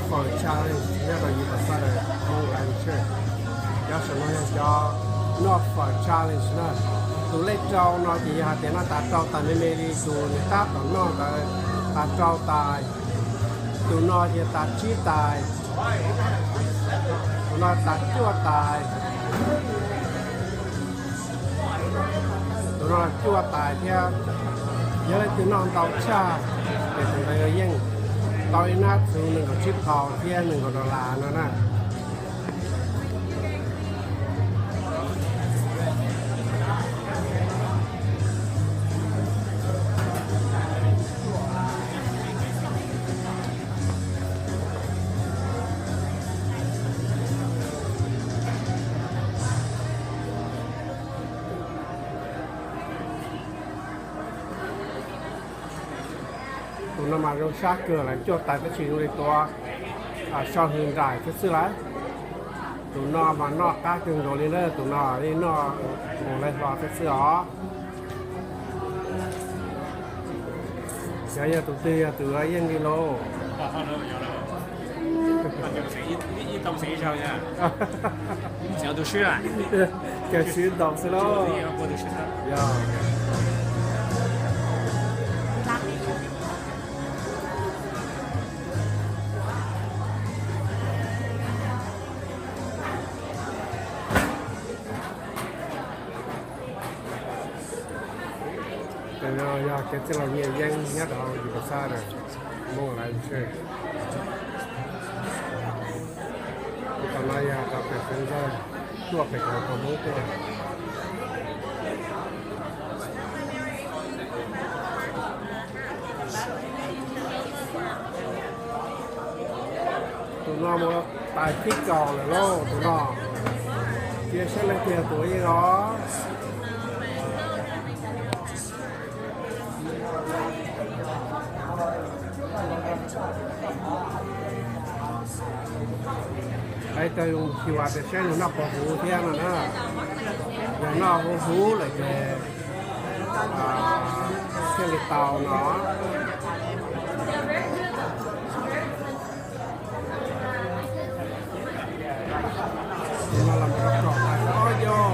Fawm challenge nyob rau Yis Pas Xaj Daws Hmoob Adventure. Cov saum no yog cov noj fawm challenge na. Tus lej rau no ces yog hais tias noj tas rau tas me me li tus nws tab tom noj ntawd, tas rau tais. Tus no ces tas tsib tais. Tus no tas cuaj tais. Tus no cuaj tais thiab. Yog leej twg noj ntau tshaj ces tus ntawd yeej tau ib nab txhuv nees nkaum tsib phaus thiab nees nkaum dollar no na. Tus no mas zoo sab kawg, lawv cuaj tais tab sis zoo li tuav sau hws nraim thiab xwb lawm. Tus no mas noj qab kawg nkaus li na, tus no yeej noj mus lawv hlo thiab xwb os. Xyov yog tus twg yog tus yeej li lauj. Ces siv ntau xwb lauj. Yog. Ces no yog kev txwj laus nyiaj yeeb nyob rau Yis Pas Xaj Daws Hmoob Adventure. Tus tom no yog rau pem Xeev Ntxawg tuaj pem Kaus Moob tuaj. Tus no mus tais thib kaum lawm lauj tus no. Cia saib leej twg tus yeej os. Hais tias xyuas tias saib nws noj qhuav huv thiab no na. Yog noj huv huv lawm ces thiaj li tau no. Tus no los mus rau kaum tais, o yog,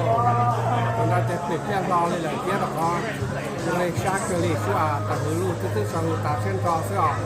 tus no ces pim pliaj hlo li lawm thiab rau qhov zoo li sab kawg li xwb as, tas hws luj twb twb sau hws tas siab nrho xwb os.